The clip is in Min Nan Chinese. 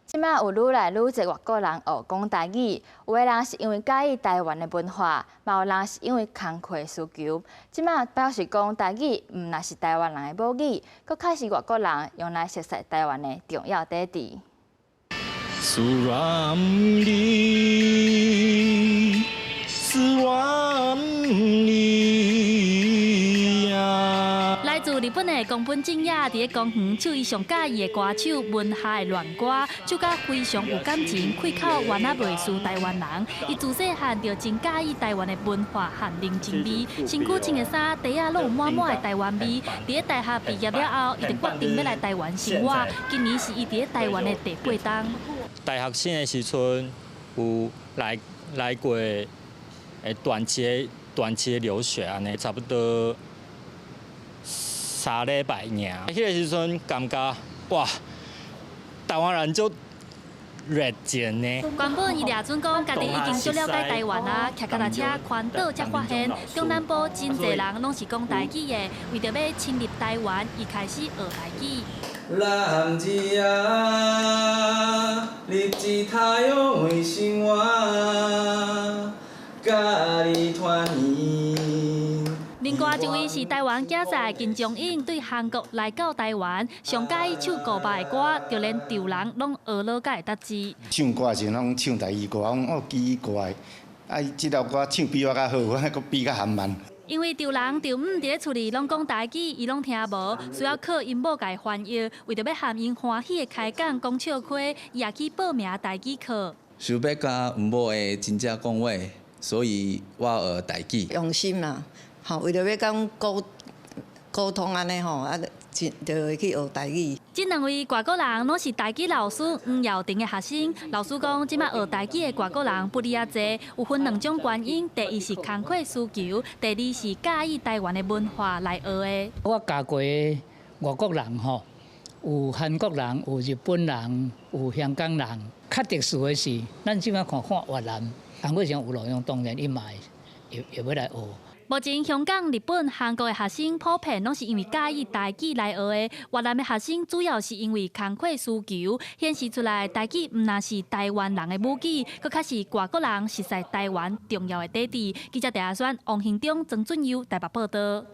這馬有愈來愈濟外國人學講台語，有的人是因為佮意台灣的文化，嘛有人是因為工課需求。這馬表示講台語毋但是台灣人的母語，閣較是外國人用來熟悉台灣的重要底佇。思念你，思念你呀。來自日本的宮本正也佇咧公園唱伊上佮意的歌手文夏的戀歌，唱甲非常有感情，開口原仔袂輸台灣人。伊自細漢就真佮意台灣的文化和人情味，身軀穿的衫袋仔攏有滿滿的台灣味。佇咧大學畢業了後，伊就決定欲來台灣生活。今年是伊佇咧台灣的第八冬。大學生的時陣有來過短期的留學按呢，差不多3禮拜爾。彼個時陣感覺哇，台灣人足熱情呢。原本伊掠準講，家己已經足了解台灣啊，騎腳踏車環島才發現，中南部真濟人攏是講台語的，為著欲深入台灣，伊開始學台語。男子啊，日子他用為生活，佮你團圓。另外一位是台灣囝婿金鐘英，對韓國來到台灣，上佮意唱伍佰的歌，就連丈人攏學落才會得知。唱歌時攏唱台語歌，我講哦奇怪，啊這首歌唱比我較好，我閣比較含慢。因為丈人丈母佇咧厝裡攏講台語，伊攏聽無，需要靠𪜶某共伊翻譯。為著欲和𪜶歡喜的開講講笑話，伊也去報名台語課。想欲佮阮某的真正講話，所以我學台語。用心啦，吼，為著欲講溝溝通按呢吼，啊，就會去學台語。這兩位外國人攏是台語老師黃耀庭的學生。老師講，這馬學台語的外國人不離仔濟，有分兩種原因：第一是工課需求，第二是佮意台灣的文化來學的。我教過的外國人吼，有韓國人，有日本人，有香港人。較特殊的是，咱這馬看看越南，韓國上有路用，當然伊嘛會欲來學。目前香港、日本、韓國的學生普遍攏是因為佮意台語來學的，越南的學生主要是因為工課需求，顯示出來台語毋但是台灣人的母語，閣較是外國人熟悉台灣重要的底佇。記者鄭阿選、王興中、曾俊佑台北報道。